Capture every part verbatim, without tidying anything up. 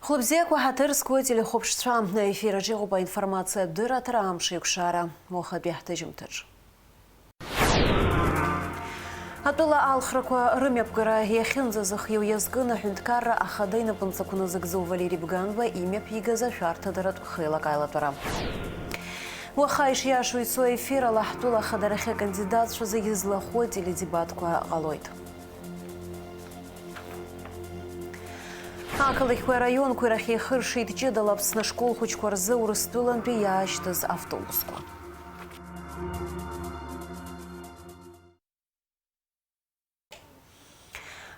Хәлыбзиақәа, ҳаҭыр зқәу ателехәаԥшцәа, аефир аҿы иҟоуп аинформациатә дырраҭара «Амш еиқәшара» уахатәи ҳҭыжьымҭаҿ. Атәыла алхрақәа рымҩаԥгара иахьынӡазыхиоу иазкын аҳәынҭқарра ахада инапынҵақәа назыгӡо Валери Бганба имҩаԥигаз ашәарҭадаратә хеилак аилатәара. Уаха ишиашоу ицо аефир ала ҳтәыла ахадарахьы акандидатцәа зегьы злахәу ателедебатқәа ҟалоит. Ақалақьқәеи араионқәеи рахь еихыршеит ҷыдала Аԥсны ашкол хәыҷқәа рзы Урыстәылантәи иаашьҭыз автобусқәа.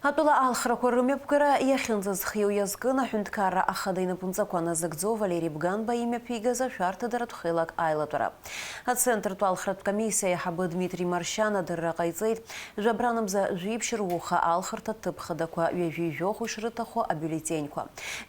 Атәыла алхрақәа рымҩаԥгара иахьынӡазхиоу иазкын аҳәынҭқарра ахада инапынҵақәа назыгӡо Валери Бганба имҩаԥигаз ашәарҭадаратә хеилак аилатәара. Ацентртә алхратә комиссиа аиҳабы Дмитри Маршьан адырра ҟаиҵеит, жәабранамза жәибжь руха алхырҭа ҭыԥ хадақәа ҩажәи жәохә ишрыҭаху абюллетеньқәа.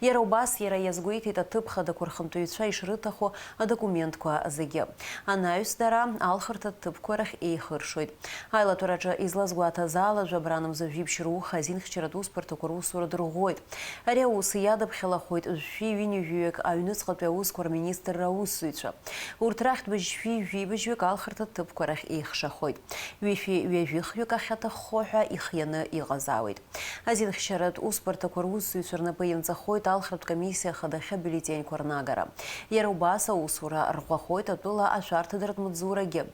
Иара убас иара иазгәеиҭеит аҭыԥ хадақәа рхантәаҩцәа ишрыҭаху адокументқәа зегьы. Анаҩс дара алхырҭа ҭыԥқәа рахь еихыршоит. Аилатәараҿы излазгәаҭаз ала, жәабранамза жәибжь руха азинхьчаратә усбарҭақәа русура дырӷәӷәоит. Ари аус иадаԥхьалахоит жәшәи ҩынҩажәаҩык аҩныҵҟатәи аусқәа рминистрра аусзуҩцәа. Урҭ рахьтә быжьшәи жәибжьҩык алхырҭа ҭыԥқәа рахь еихшахоит. Ҩышәи ҩажәихҩык ахьаҭаххо ҳәа ихианы иҟазаауеит. Азинхьчаратә усбарҭақәа русзуҩцәа рнапы ианҵахоит алхратә комиссиа ахадахьы абюллетеньқәа рнагара. Иара убас аусура рӷәӷәахоит атәыла ашәарҭадаратә маҵзурагьы.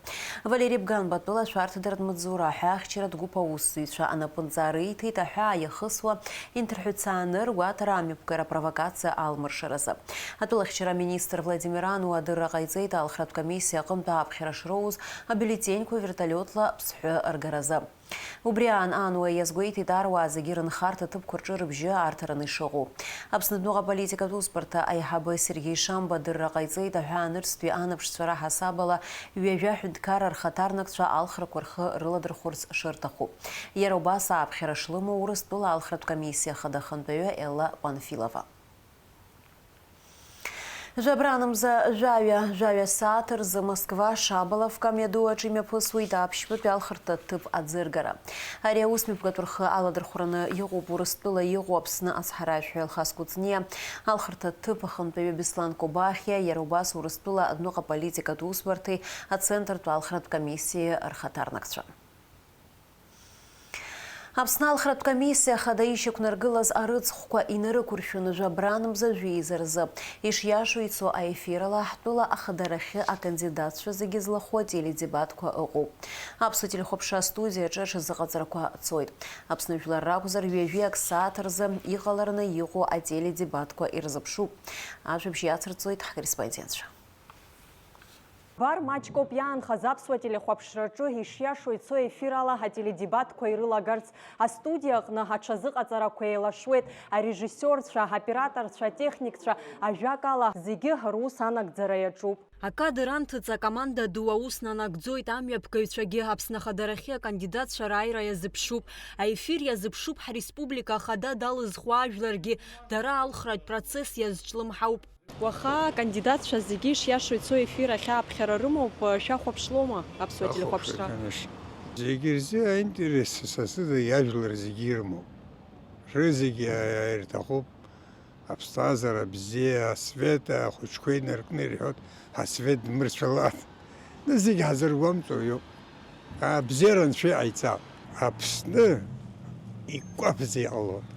Валери Бганба атәыла ашәарҭадаратә маҵзура аҳәаахьчаратә гәыԥ аусзуҩцәа анапынҵа риҭеит аҳәаа иахысуа инҭырҳәцааны ргәаҭара амҩаԥгара апровокациа алмыршаразы. Атәылахьчара аминистр Владимир Ануа адырра ҟаиҵеит алхратә комиссиа аҟынтә ааԥхьара шроуз абюллетеньқәа вертолиотла Ԥсҳәы ргаразы. Убри аан Ануа иазгәеиҭеит аруаа зегьы рынхарҭа ҭыԥқәа рҿы рыбжьы аарҭараны ишыҟоу. Аԥснытәыҟа аполитикатә усбарҭа аиҳабы Сергеи Шамба адырра ҟаиҵеит аҳәаанырцәтәи анаԥшцәа раҳасабала ҩажәа ҳәынҭқарра рхаҭарнакцәа алхрақәа рхы рыладырхәырц шырҭаху. Иара убас ааԥхьара шлымоу Урыстәыла алхратә комиссиа хада ахантәаҩы Елла Панфилова. Жәабранамза жәаҩа, жәаҩа сааҭ рзы Москва Шаболовка амҩаду аҿы имҩаԥысуеит аԥшьбатәи алхырҭа ҭыԥ аӡыргара. Ари аусмҩаԥгатә рхы аладырхәраны иҟоуп Урыстәыла иҟоу Аԥсны ацҳаражәҳәаҩ Алхас Кәыҵниа, алхырҭа ҭыԥ ахантәаҩы Беслан Кобахиа, иара убас Урыстәыла адәныҟа политикатә усбарҭеи ацентртә алхратә комиссиеи рхаҭарнакцәа. Аԥсны алхратә комиссиа ахада ишьақәнаргылаз арыцхәқәа инарықәыршәаны жәабранамза жәеиза рзы ишиашоу ицо аефир ала ҳтәыла ахадарахьы акандидатцәа зегьы злахәу ателедебатқәа ыҟоуп. Аԥсуа телехәаԥшра астудиаҿы аҽазыҟаҵарақәа цоит. Аԥсны жәлар ракәзар, ҩажәи ак сааҭ рзы иҟалараны иҟоу ателедебатқәа ирзыԥшуп. Ажәабжь иацырҵоит ҳкорреспондентцәа. Бар маҷкоуп иаанхаз аԥсуа телехәаԥшраҿы ишиашоу ицо ефир ала ателедебатқәа ирылагарц астудиа аҟны аҽазыҟаҵарақәа еилашуеит, арежиссиорцәа, аоператорцәа, атехникцәа, ажәакала, зегьы рус анагӡара иаҿуп. Акадр анҭыҵ акоманда ду аус нанагӡоит, амҩаԥгаҩцәагьы Аԥсны ахадарахьы акандидатцәа рааира иазыԥшуп, аефир иазыԥшуп, ҳреспублика ахада далызхуа ажәларгьы дара алхратә процесс иазҿлымҳауп. Уаха акандидатцәа зегьы ишиашоу ицо ефир ахь ааԥхьара рымоуп, шәахәаԥшлома аԥсуа телехәаԥшра? Конечно. Зегьы рзы аинтерес са сыда иажәлар зегьы ирымоуп. Рызегьы ирҭахуп аԥсҭазаара бзиа, асвет ахәыҷқәа инаркны ирҳәоит, асвет дмырцәалааит. Нас зегь ҳазыргәамҵуа иоуп. Абзиара Анцәа иҟаиҵап. Аԥсны икәаԥӡа иҟалоит,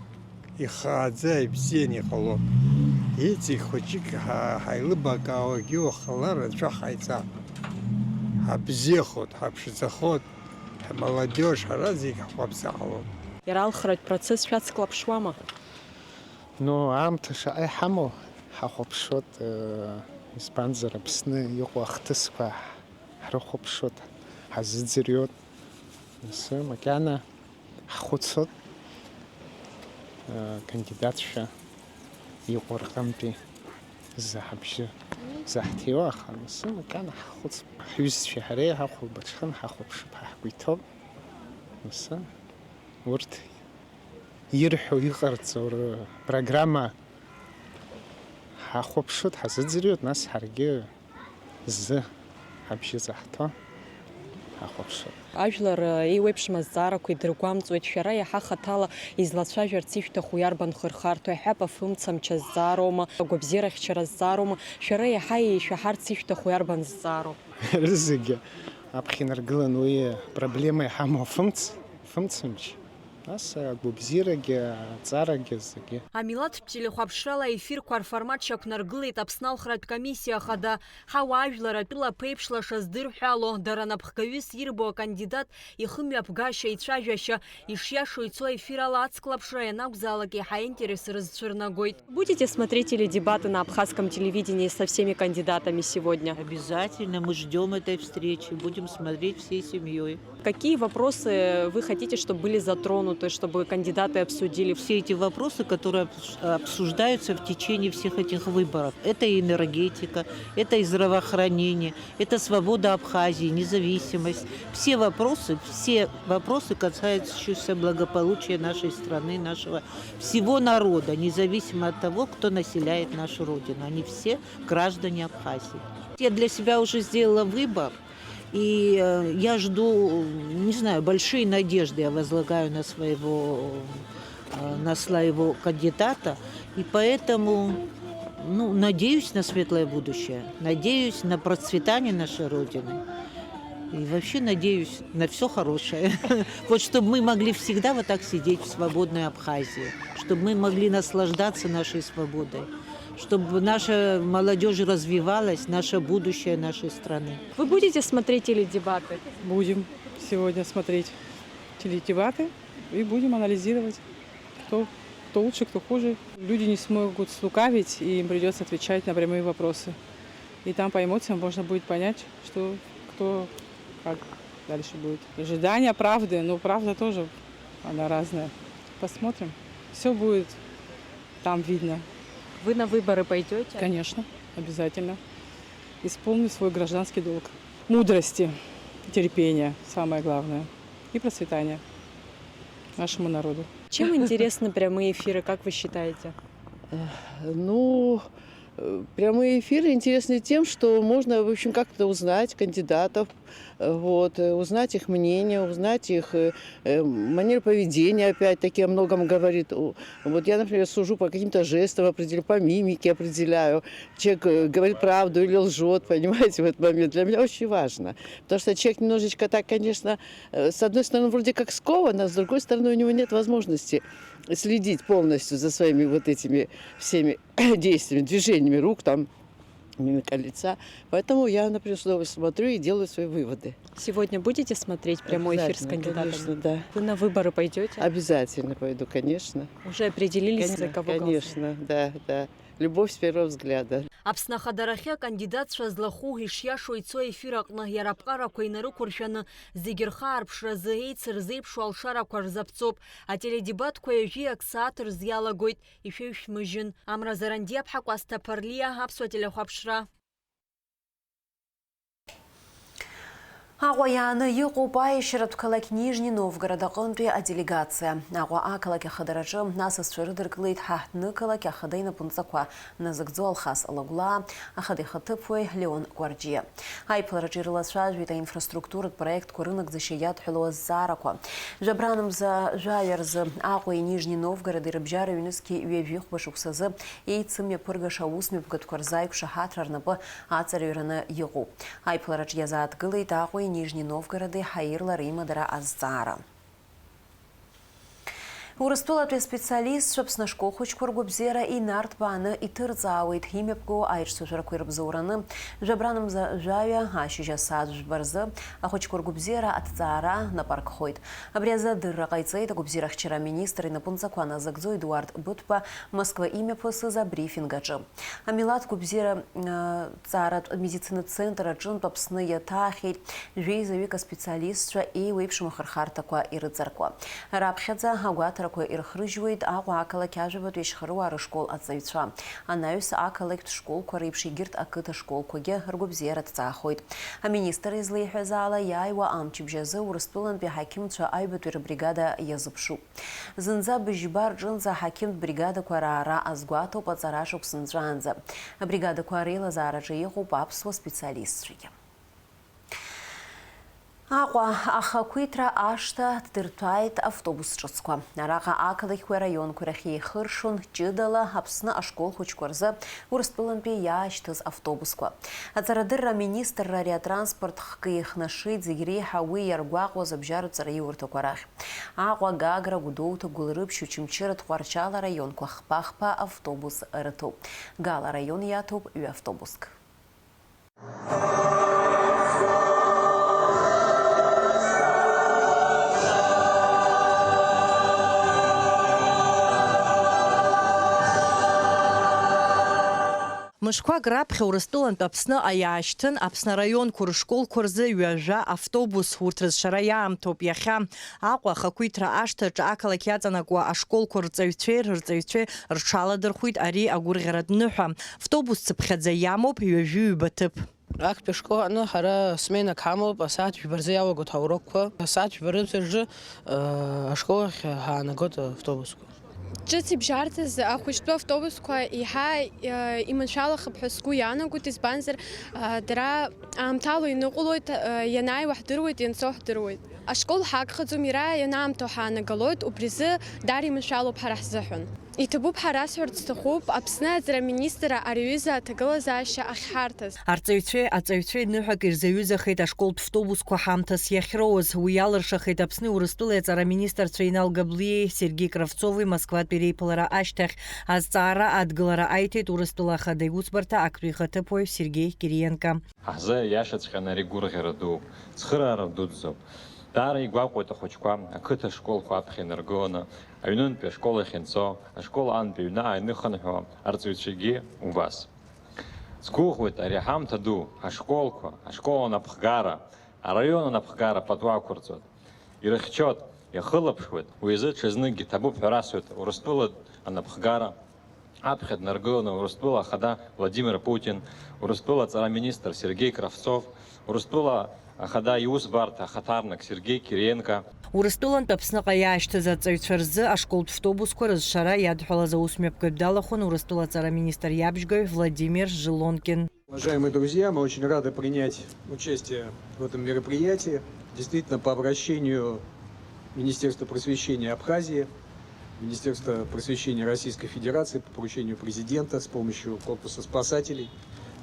ихааӡа ибзианы иҟалоит. Иҵегь хәыҷык ҳа-, ҳаилыбакаауагьы уахалар Анцәа ҳаиҵап. Ҳабзиахоит, ҳаԥшӡахоит, ҳмаладиож, ҳара зегь ҳкәаԥӡа ҳҟалоит. Иара алхратә процесс шәацклаԥшуама? Ну, аамҭа шаҟа иҳамоу ҳахәаԥшуеит, э, избанзар, Аԥсны иҟоу ахҭысқәа ҳрыхәаԥшуеит, ҳазыӡырҩуеит. Нас макьана ҳхәыцуеит, э, кандидатцәа иҟоу рҟынтәи зы ҳабжьы заҳҭиуа, аха нас макьана ҳхәыцп. Ҳҩызцәеи ҳареи ҳахәылбыҽхан ҳахәаԥшып ҳәа ҳгәы иҭоуп. Нас урҭ ирҳәо, иҟарҵо рпрограмма ҳахәаԥшуеит, ҳазыӡырҩуеит, нас ҳаргьы зы ҳабжьы заҳҭо Ахәаԥшра. Ажәлар еиуеиԥшым азҵаарақәа идыргәамҵуеит, шәара иаҳа хаҭала излацәажәарц ишәҭаху иарбан хырхарҭоу, иаҳҳәап, афымца мчы азҵаароума, агәабзиарахьчара азҵаароума, шәара иаҳа еишәаҳарц ишәҭаху иарбан зҵаароу? Рызегьы аԥхьа инаргылан уи проблема иҳамоу афымц, афымцамч, нас агәабзиарагьы, аҵарагьы зегьы. Амилаҭтә телехәаԥшрала аефирқәа рформат шьақәнаргылеит Аԥсны алхратә комиссиа ахада. Ҳауаажәлар атәыла ԥеиԥш лаша здырҳәало, дара напхгаҩыс ирбо акандидат ихымҩаԥгашьа, ицәажәашьа, ишиашоу ицо аефир ала ацклаԥшра ианакәзаалак еиҳа аинтерес рызцәырнагоит. Будете смотреть теледебаты на абхазском телевидении со всеми кандидатами сегодня? Обязательно, мы ждем этой встречи, будем смотреть всей семьей. Какие вопросы вы хотите, чтобы были затронуты, чтобы кандидаты обсудили? Все эти вопросы, которые обс- обсуждаются в течение всех этих выборов, это и энергетика, это и здравоохранение, это свобода Абхазии, независимость. Все вопросы, все вопросы, касающиеся благополучия нашей страны, нашего всего народа, независимо от того, кто населяет нашу Родину. Они все граждане Абхазии. Я для себя уже сделала выбор, и э, я жду, не знаю, большие надежды я возлагаю на своего, э, на своего кандидата, и поэтому, ну, надеюсь на светлое будущее, надеюсь на процветание нашей Родины. И вообще надеюсь на все хорошее. Вот чтобы мы могли всегда вот так сидеть в свободной Абхазии, чтобы мы могли наслаждаться нашей свободой, чтобы наша молодежь развивалась, наше будущее нашей страны. Вы будете смотреть теледебаты? Будем сегодня смотреть теледебаты и будем анализировать, кто, кто лучше, кто хуже. Люди не смогут слукавить, и им придется отвечать на прямые вопросы. И там по эмоциям можно будет понять, что кто как дальше будет. Ожидание правды, но правда тоже, она разная. Посмотрим. Все будет там видно. Вы на выборы пойдете? Конечно, обязательно. Исполню свой гражданский долг. Мудрости, терпения, самое главное. И процветания нашему народу. Чем интересны прямые эфиры, как вы считаете? Ну, э, прямые эфиры интересны тем, что можно, в общем, как-то узнать кандидатов, э, вот, э, узнать их мнение, узнать их э, э, манера поведения, опять-таки, о многом говорит. У- Вот я, например, сужу по каким-то жестам, определяю, по мимике определяю. Человек э, говорит правду или лжет, понимаете, в этот момент. Для меня очень важно. Потому что человек немножечко так, конечно, э, с одной стороны, вроде как скован, а с другой стороны, у него нет возможности следить полностью за своими вот этими всеми действиями, движениями рук, там, мимика лица. Поэтому я, например, с удовольствием смотрю и делаю свои выводы. Сегодня будете смотреть прямой эфир с Обязательно, кандидатами? Конечно, да. Вы на выборы пойдете? Обязательно пойду, конечно. Уже определились, за Конечно, кого конечно, да, да. Любовь с первого взгляда. Аԥсны ахадарахьы акандидатцәа злахәу ишиашоу ицо аефир аҟны иара аԥҟарақәа инарықәыршәаны зегьы рхы аарԥшразы еицырзеиԥшу алшарақәа рзаԥҵоуп. Ателедебатқәа ҩажәи ак сааҭ рзы иалагоит, ишәеишәмыжьын. Амра Зарандиаԥҳа, Кәасҭа Ԥарлиа, Аԥсуа телехәаԥшра. Аҟәа иааны иҟоуп аиашьаратә қалақь Нижни Новгород аҟынтәи аделегациа. Аҟәа ақалақь ахадараҿы асасцәа рыдыркылеит ҳаҳҭнықалақь ахада инапынҵақәа назыгӡо Алхас Лагәлаа, ахада ихаҭыԥуаҩ Леон Кәарҷиа. Аиԥылараҿы ирылацәажәеит аинфраструктуратә проектқәа рынагӡашьа иадҳәалоу азҵаарақәа. Жәабранамза жәаҩа рзы Аҟәеи Нижни Новгороди рыбжьара ҩнызқьи ҩажәихәба шықәсазы еицымҩаԥыргаша аусмҩаԥгатәқәа рзы аиқәшаҳаҭра рнапы аҵарҩраны иҟоуп. Аиԥылараҿ иазааҭгылеит Аҟәеи Нижни Новгороди ҳаирла реимадара азҵаара. Урыстәылатәи аспециалистцәа Аԥсны ашкол хәыҷқәа ргәабзиара инарҭбааны иҭырҵаауеит, имҩаԥгоу аиҿцәажәарақәа ирыбзоураны, жәабранамза жәаҩа ашьыжь асааҭ жәба рзы ахәыҷқәа ргәабзиара аҭҵаара нап аркхоит. Абри азы адырра ҟаиҵеит агәабзиарахьчара аминистр инапынҵақәа назыгӡо Едуард Быҭәба Москва имҩаԥысыз абрифинг аҿы. Амилаҭ гәабзиара, ы, ҭҵааратә медицинатә центр аҿынтә Аԥсны иаҭаахьеит жәеизаҩык аспециалистцәа еиуеиԥшым ахырхарҭақәа ирыҵаркуа. Раԥхьаӡа агәаҭарақәа ирхрыжьуеит Аҟәа ақалақь ажәабатәи ашьхаруаа рышкол аҵаҩцәа. Анаҩс ақалақьтә школқәа реиԥш егьырҭ ақыҭа школқәагьы ргәабзиара ҭҵаахоит. Аминистр излеиҳәаз ала, иааиуа амчыбжь азы Урыстәылантәи аҳақьымцәа аҩбатәи рыбригада иазыԥшуп. Зынӡа быжьба рҿынӡа аҳақьымтә бригадақәа раара азгәаҭоуп аҵара шықәс нҵәаанӡа. Абригадақәа реилазаараҿы иҟоуп аԥсуа специалистцәагьы. Аҟәа ахақәиҭра ашҭа ддырҭәааит автобус ҿыцқәа. Араҟа ақалақьқәеи араионқәеи рахь еихыршон ҷыдала Аԥсны ашкол хәыҷқәа рзы Урыстәылантәи иаашьҭыз автобусқәа. Аҵарадырра аминистрра ари атранспорт хкы ихнашеит, зегь реиҳа уи иаргәаҟуаз абжьаратә ҵараиурҭақәа рахь. Аҟәа, Гагра, Гәдоуҭа, Гәылрыԥшь, Очамчыра, Тҟәарчал араионқәа хԥа-хԥа автобус рыҭоуп. Гал араион иаҭоуп ҩы автобуск. Мышқәак раԥхьа Урыстәылантә Аԥсныҟа иаашьҭын Аԥсны араионқәа рышколқәа рзы ҩажәа автобус, урҭ рызшара иаамҭоуп иахьа. Аҟәа ахақәиҭра ашҭаҿы ақалақь иаҵанакуа ашколқәа рҵаҩцәеи рырҵаҩцәеи рҽаладырхәит ари агәырӷьаратә ныҳәа. Автобус цыԥхьаӡа иамоуп ҩажәи ҩба ҭыԥ. Актәи ашкол аҟны ҳара сменак ҳамоуп, асааҭ жәба рзы иалагоит ҳаурокқәа. Асааҭ жәба рзы рзы, э, ашкол ахь ҳаанагоит автобусқәа. Ҿыц ибжьарҵаз ахәыҷтәы автобусқәа еиҳа, э, иманшәалахап ҳәа сгәы иаанагоит, избанзар, э, дара аамҭала иныҟәалоит, э, ианааиуа ҳдыруеит, ианцо ҳдыруеит. Ашкол ҳагхаӡом, иара ианаамҭоу ҳаанагалоит, убри азы даара иманшәалоуп ҳара ҳзыҳәан. Иҭабуп ҳәа расҳәарц сҭахуп, Аԥсны аҵара аминистрра ари аҩыза аҭагылазаашьа ахьҳарҭаз. Арҵаҩцәеи аҵаҩцәеи ныҳәак ирзаҩызахеит ашколтә втобусқәа ҳамҭас иахьроуаз. Уи иалыршахеит Аԥсни Урыстәылеи аҵара аминистрцәа Инал Габлиеи Сергеи Кравцови Москватәи реиԥылара ашьҭахь. Азҵаара адгылара аиҭеит Урыстәыла Ахада Иусбарҭа актәи ихаҭыԥуаҩ Сергеи Кириенко. Ҳзы иашаҵәҟьаны ари гәырӷьара дууп, цхыраара дуӡӡоуп. Даара игәаҟуеит ахәыҷқәа ақыҭа школқәа аԥхьа инаргыланы, аҩнынтәи ашкол ахь инцо, ашкол аантәи аҩны ааины ихынҳәуа арҵаҩцәагьы убас. Сгәыӷуеит ари аҳамҭа ду, ашколқәа, ашкол анапхгара, араион анапхгара пату ақәырҵоит. Ирыхьчоит, иахылаԥшуеит, уи азы ҽазныкгьы ҭабуп ҳәа расҳәоит Урыстәыла анапхгара. Аԥхьа днаргыланы Урыстәыла Ахада Владимир Путин, Урыстәыла аҵара аминистр Сергеи Кравцов, Урыстәыла Ахада Иусбарҭа ахаҭарнак Сергеи Кириенко. Урыстәылантә Аԥсныҟа иаашьҭыз аҵаҩцәа рзы ашколтә втобусқәа рызшара иадҳәалаз аусмҩаԥгатә далахәын Урыстәыла аҵара аминистр иабжьгаҩ Владимир Жилонкин. Уважаемые друзья, мы очень рады принять участие в этом мероприятии. Действительно, по обращению Министерства просвещения Абхазии, Министерства просвещения Российской Федерации, по поручению президента с помощью корпуса спасателей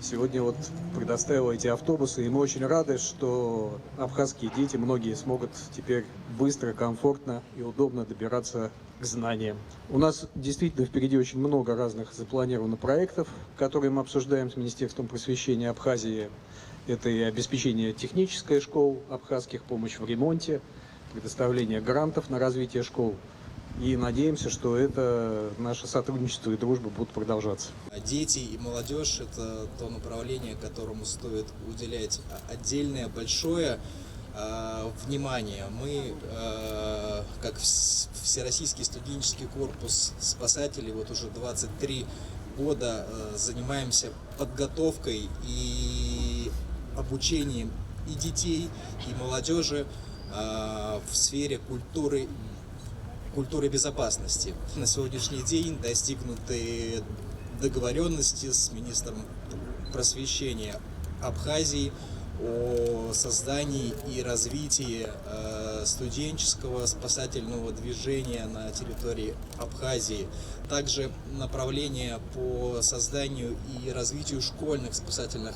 сегодня вот предоставил эти автобусы. И мы очень рады, что абхазские дети, многие смогут теперь быстро, комфортно и удобно добираться к знаниям. У нас действительно впереди очень много разных запланировано проектов, которые мы обсуждаем с Министерством просвещения Абхазии. Это и обеспечение технической школ абхазских, помощь в ремонте, предоставление грантов на развитие школ. И надеемся, что это наше сотрудничество и дружба будут продолжаться. Дети и молодёжь — это то направление, которому стоит уделять отдельное большое, а, внимание. Мы, э, как вс-, Всероссийский студенческий корпус спасателей, вот уже двадцать три года, э, занимаемся подготовкой и обучением и детей, и молодёжи, а, в сфере культуры, культуры безопасности. На сегодняшний день достигнуты договорённости с министром просвещения Абхазии о создании и развитии, э, студенческого спасательного движения на территории Абхазии. Также направление по созданию и развитию школьных спасательных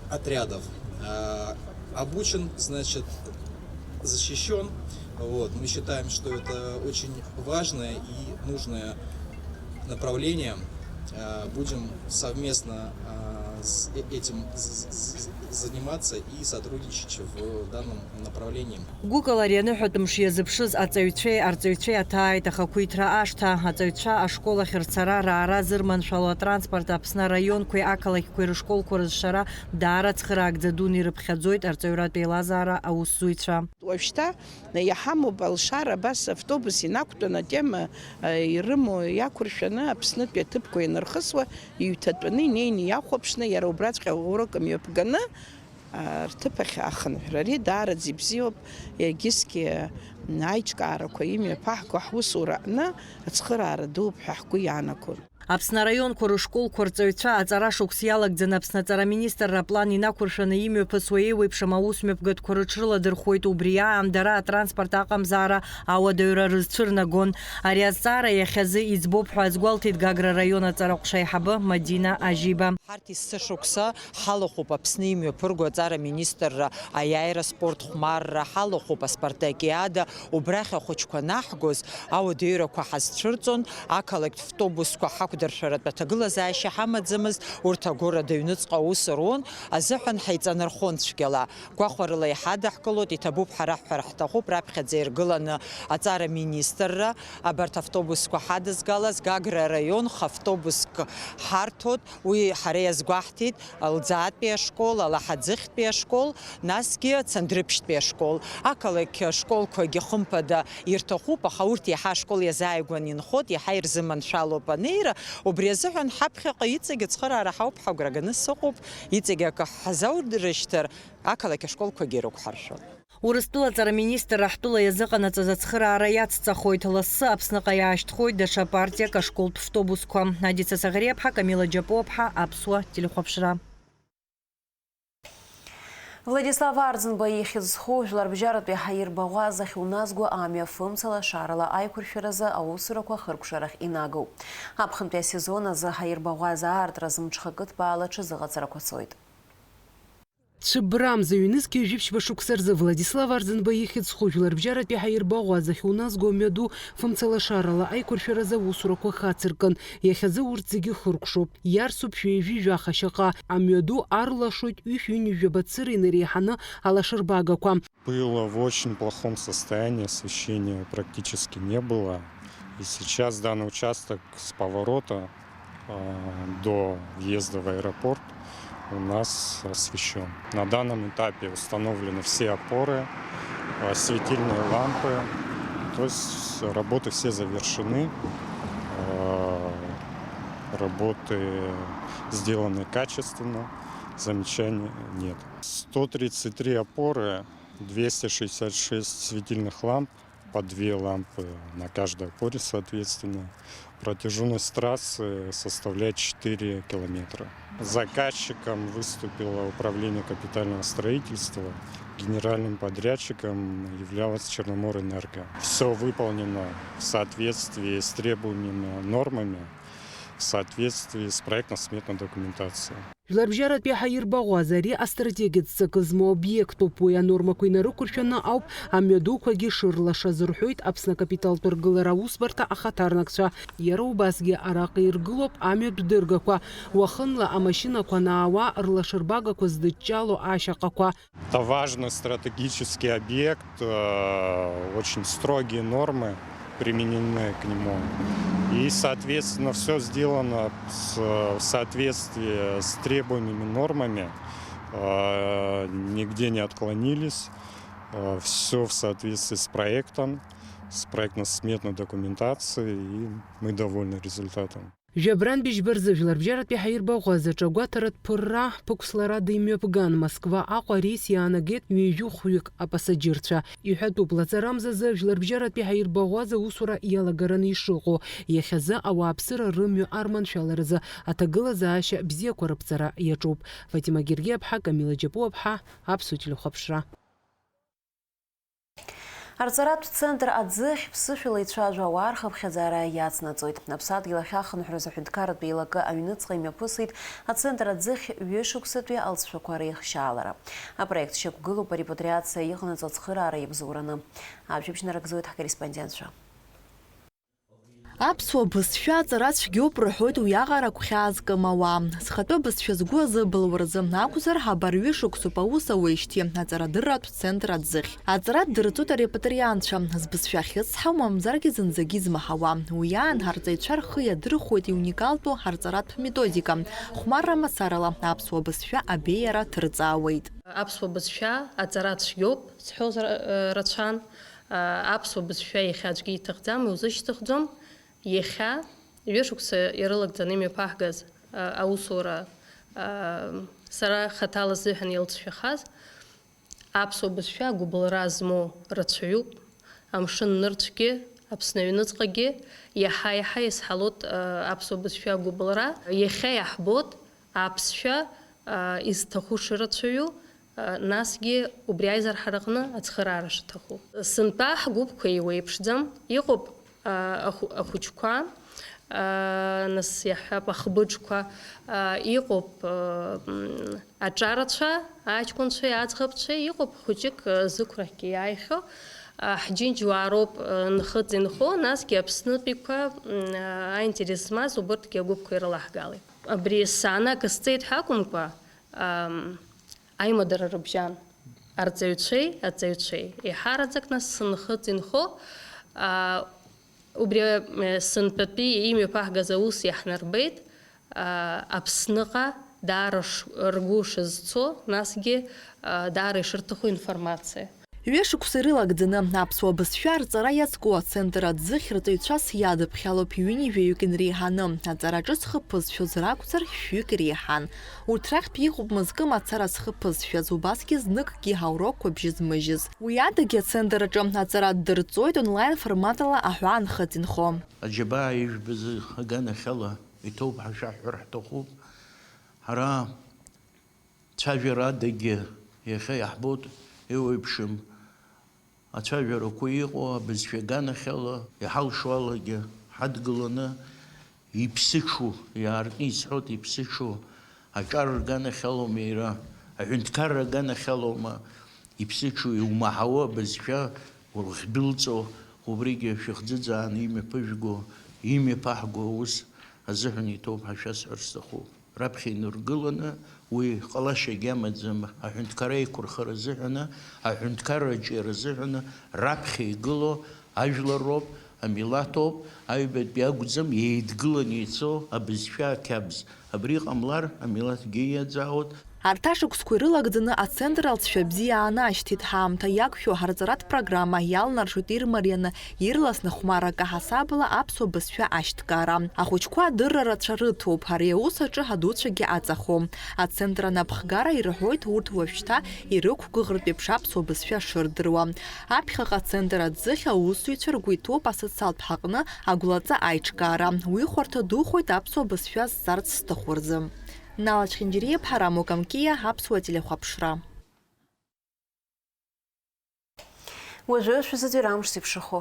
отрядов. А, обучен, значит, защищён. Вот. Мы считаем, что это очень важное и нужное направление. А, будем совместно, а, с э-, этим з-, з-, з-, заниматься и сотрудничать в данном направлении. Гәыкала ари аныҳәатә мш иазыԥшыз аҵаҩцәеи арҵаҩцәеи аҭааит ахақәиҭра ашҭа. Аҵаҩцәа ашкол ахь рцара, раара зырманшәало атранспорт Аԥсны араионқәеи ақалақьқәеи рышколқәа рызшара даара цхыраагӡа дуны ирыԥхьаӡоит арҵаҩратә еилазаара аусзуҩцәа. Уажәшьҭа иҳамоуп алшара, абас автобус инақәтәаны атема, э, ирымоу иақәыршәаны Аԥснытәи аҭыԥқәа ианырхысуа, иҩҭатәаны инеины иахәаԥшны, иара убраҵәҟьа аурок мҩаԥганы, рҭыԥ ахь ахынҳәра. Ари даараӡа ибзиоуп, егьысгьы аиҿкаарақәа имҩаԥаҳго ҳусура аҟны ацхыраара дууп ҳәа ҳгәы иаанагон. Аԥсны араионқәа рышколқәа рҵаҩцәа аҵара шықәс иалагӡаны Аԥсны аҵара министрра аплан инақәыршәаны имҩаԥысуа еиуеиԥшым аусмҩаԥгатәқәа рыҽрыладырхәуеит, убри аан дара атранспорт аҟамзаара ауадаҩра рызцәырнагон. Ари азҵаара иахьазы иӡбоуп ҳәа азгәалҭеит Гагра араион аҵараҟәша аиҳабы Мадина Ажьиба. Ҳарҭ есышықәса ҳалахәуп Аԥсны имҩаԥырго аҵара министрра аиааира спорт хәмарра, ҳалахәуп аспартакиада, убрахь ахәыҷқәа анаҳгоз, ауадаҩрақәа ҳазцәырҵон, ақалақьтә втобусқәа ҳақәдыршәаратә аҭагылазаашьа ҳамаӡамызт, урҭ агәырада аҩныҵҟа аус руан азыҳәан ҳаиҵанархон цәгьала. Гәахәарыла иҳадаҳкылоит, иҭабуп ҳара ҳҳәар ҳҭахуп, раԥхьаӡа иргыланы аҵара министрра абарҭ автобусқәа ҳадызгалаз, Гагра араион хавтобуск ҳарҭоит, уи ҳара иазгәаҳҭеит, Лӡаатәи ашкол, Алаҳаӡыхьтәи ашкол, насгьы Цандрыԥшьтәи ашкол. Ақалақь ашколқәагьы хымԥада ирҭахуп, аха урҭ иаҳа ашкол иазааигәан инхоит, иаҳа ирзыманшәалоуп анеира, убри азыҳәан ҳаԥхьаҟа иҵегь ацхыраара ҳауп ҳәа агәра ганы сыҟоуп, иҵегь акы ҳзаурышьҭыр, ақалақь ашколқәагьы ирықәҳаршәон. Урыстәыла аҵара министрра ҳтәыла иазыҟанаҵаз ацхыраара иацҵахоит, лассы Аԥсныҟа иаашьҭхоит даҽа партиак ашколтә втобусқәа. Адица Саӷариаԥҳа, Камила Џьапуаԥҳа, Аԥсуа телехәаԥшра. Владислав Арӡынба ихьӡ зху жәларбжьаратәи ҳаирбаӷәазахь уназго амҩа фымцала шарала аиқәыршәаразы аусурақәа хыркәшарахь инагоуп. Аԥхынтәи асезон азы ҳаирбаӷәаза аартразы мҽхакы ҭбаала ҽазыҟаҵарақәа цоит. Цәыббра амза ҩнызқьи жәиԥшьба шықәса рзы Владислав Арӡынба ихьӡ зху жәларбжьаратәи ҳаирбаӷәазахь уназго амҩаду фымцалашарала аиқәыршәаразы аусурақәа хацыркын. Иахьазы урҭ зегьы хыркәшоуп. Иарсуп шәи жәаха шьаҟа. Амҩаду арлашоит ҩышә-ҩынҩажәаба цыра инареиҳаны алашарбагақәа. Было в очень плохом состоянии, освещения практически не было. И сейчас данный участок с поворота, э, до въезда в аэропорт у нас освещён. На данном этапе установлены все опоры, э, светильные лампы. То есть работы все завершены. Э, работы сделаны качественно, замечаний нет. Сто тридцать три опоры, двести шестьдесят шесть светильных ламп, по две лампы на каждой опоре, соответственно. Протяжённость трассы составляет четыре километра. Заказчиком выступило Управление капитального строительства, генеральным подрядчиком являлась Черноморэнерго. Всё выполнено в соответствии с требуемыми нормами, в соответствии с проектно-сметной документацией. Жәларбжьаратәи ҳаирбаӷәаза ари астратегиатә ҵакы змоу обиектуп. Уи анормақәа инарықәыршәаны ауп амҩадуқәагьы шырлашаз, рҳәоит Аԥсны акапиталтә ргылара аусбарҭа ахаҭарнакцәа. Иара убасгьы араҟа иргылоуп амҩатә дыргақәа, уахынла амашьынақәа анаауа рлашарбагақәа здыҷҷало ашьаҟақәа. Это важный стратегический объект, э, очень строгие нормы применены к нему. И, соответственно, всё сделано с, в соответствии с требуемыми нормами. Э, нигде не отклонились. Э, всё в соответствии с проектом, с проектно-сметной документацией, и мы довольны результатом. Жәабрантәи жәба рзы жәларбжьаратәи ҳаирбаӷәазаҿы агәаҭаратә ԥырра ԥықәсларада имҩаԥган Москва Аҟәа арейс иаанагеит ҩажәи хәҩык апасаџьырцәа. Иҳәатәуп, лаҵарамза азы жәларбжьаратәи ҳаирбаӷәаза аусура иалагараны ишыҟоу. Иахьазы ауааԥсыра рымҩа арманшәаларазы аҭагылазаашьа бзиақәа рыԥҵара иаҿуп. Фатима Гергиаԥҳа, Камила Џьапуаԥҳа, Аԥсуа телехәаԥшра. Арҵаратә центр аӡыхь ԥсышәала ицәажәо ауаа рхыԥхьаӡара иацнаҵоит. Аԥсадгьыл ахь ахынҳәразы аҳәынҭқарратә еилакы аҩныҵҟа имҩаԥысит ацентр аӡыхь ҩышықәсатәи алҵшәақәа реихшьаалара. Апроект шьақәгылоуп арепатриациа иҟанаҵо ацхыраара иабзоураны. Ажәабжь нарыгӡоит ҳкорреспондентцәа. Аԥсуа бызшәа аҵара цәгьоуп рҳәоит уиаҟара гәхьаа зкым ауаа. Зхатәы бызшәа згәы азыбылуа рзы акәзар, абар ҩышықәсоуп аус ауеижьҭеи аҵарадырратә центр аӡыхь. Аҵара дырҵоит арепатриантцәа, збызшәа ахьыцҳау, мамзаргьы зынӡагьы измаҳауа. Уи аан ҳарҵаҩцәа рхы иадырхәоит иуникалтәу ҳарҵаратә методика. Хәмарра мацарала аԥсуа бызшәа абеиара ҭырҵаауеит. Аԥсуа бызшәа аҵара цәгьоуп зҳәоз ра-, рацәан. Аԥсуа бызшәа иахьа аӡәгьы иҭахӡам, иузышьҭыхӡом. Иахьа, ҩышықәса ирылагӡаны имҩаԥаҳгаз, а, аусура, а, сара хаҭала сзыҳәан илҵшәахаз, аԥсуа бызшәа агәыбылра змоу рацәаҩуп, амшын нырцәгьы, Аԥсны аҩныҵҟагьы иаҳа-иаҳа исҳалоит, а, аԥсуа бызшәа агәыбылра. Иахьа иаҳбоит аԥсшәа, а, изҭаху шырацәаҩу, а, насгьы убри аизарҳараҟны ацхыраара шаҭаху. Сынтәа ҳгәыԥқәа еиуеиԥшӡам. Иҟоуп, а, ахә-, ахәыҷқәа, а, нас иаҳҳәап, ахбыџқәа, а, иҟоуп, а, м, аҿарацәа, аҷкәынцәеи аӡӷабцәеи, иҟоуп хәыҷык, а, зықәрахьгьы иааихьоу, а, ҳџьынџьуаа роуп, а, нхыҵ-инхо, насгьы Аԥснытәиқәа, м, а, аинтерес змаз убырҭгьы агәыԥқәа ирылаҳгалеит. Абри санак сҵеит ҳәа акәымкәа, ам, аимадара рыбжьан арҵаҩцәеи аҵаҩцәеи. Еиҳараӡак нас сынхыҵ-инхо, а, убри, а, сынтәатәи имҩаԥаҳгаз аус иаҳнарбеит, а, Аԥсныҟа даара ш-, ргәы шызцо, насгьы, а, даара ишырҭаху информациа. Ҩышықәса ирылагӡаны аԥсуа бызшәа арҵара иазку ацентр аӡыхь рҵаҩцәас иадыԥхьалоуп ҩынҩажәаҩык инреиҳаны. Аҵараҿы зхы ԥызшәоз ракәзар, шәҩык иреиҳан. Урҭ рахьтә иҟоуп мызкы мацара зхы ԥызшәаз, убасгьы зныкгьы ҳаурокқәа бжьы змыжьыз. Уи адагьы ацентр аҿы аҵара ддырҵоит онлайн форматала аҳәаа нхыҵ-инхо. Аџьабаа ижәбаз аганахьала иҭоуп ҳәа шәаҳҳәар ҳҭахуп. Ҳара цәажәара адагьы иахьа иаҳбоит, еиуеиԥшым ацәажәарақәа иҟоу абызшәа аганахьала, иҳалшо алагьы ҳадгыланы, иԥсыҽу, иаартны исҳәоит, иԥсыҽу аҿар рганахьалоума иара, аҳәынҭқарра аганахьалоума, иԥсыҽу иумаҳауа абызшәа урыхьдәылҵо, убригьы шәыхӡыӡааны имҩаԥыжәго, имҩаԥаҳго аус азыҳәан иҭоуп ҳәа шәасҳәар сҭахуп. Раԥхьа иныргыланы, уи ҟалашьагьы амаӡам, аҳәынҭқарра еиқәырхара азыҳәаны, аҳәынҭқарра аҿиара азыҳәаны раԥхьа игылоу ажәлар роуп, амилаҭ ауп, аҩбатәи акәӡам, еидгыланы ицо абызшәа ақьабз. Абри ҟамлар, амилаҭгьы иаӡаауеит. Арҭ ашықәсқәа ирылагӡаны ацентр алҵшәа бзиа аанашьҭит, ҳаамҭа иақәшәо ҳарҵаратә программа иалнаршоит ирмарианы, ирласны хәмаррак аҳасабала аԥсуа бызшәа ашьҭкаара. Ахәыҷқәа адырра рацәа рыҭоуп, ари аус аҿы адуцәагьы аҵахом. Ацентр анапхгара ирҳәоит урҭ уажәшьҭа ирықәгәыӷыртә еиԥш аԥсуа бызшәа шырдыруа. Аԥхьаҟа ацентр аӡыхь аусзуҩцәа ргәы иҭоуп асоциалтә ҳаҟны агәлаҵа аиҿкаара. Уи хәарҭа духоит аԥсуа бызшәа зҵарц зҭаху рзы. Нала Чхинџьириа-иԥҳа, Рамо Камкиа, Аԥсуа телехәаԥшра. Уажәы шәзыӡырҩ амш зеиԥшрахо.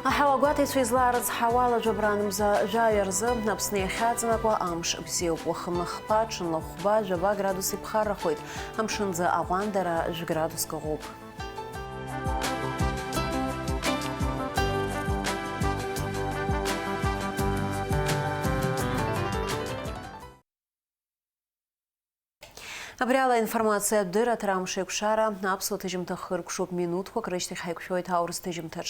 Аҳауа гәаҭеицәа излаарыцҳауа ала жәабран мза жәаҩа рзы Аԥсны иахьаҵанакуа амш бзиоуп. Уахынла хԥа, ҽынла хәба, жәаба градус иԥхаррахоит. Амшынӡы аҟәандара жәградуск ыҟоуп. Абри ала аинформациатә дырраҭара амш еиқәшара аԥсуа ҭыжьымҭа хыркәшоуп. Минуҭқәак рышьҭахь ҳаиқәшәоит аурыс ҭыжьымҭаҿ.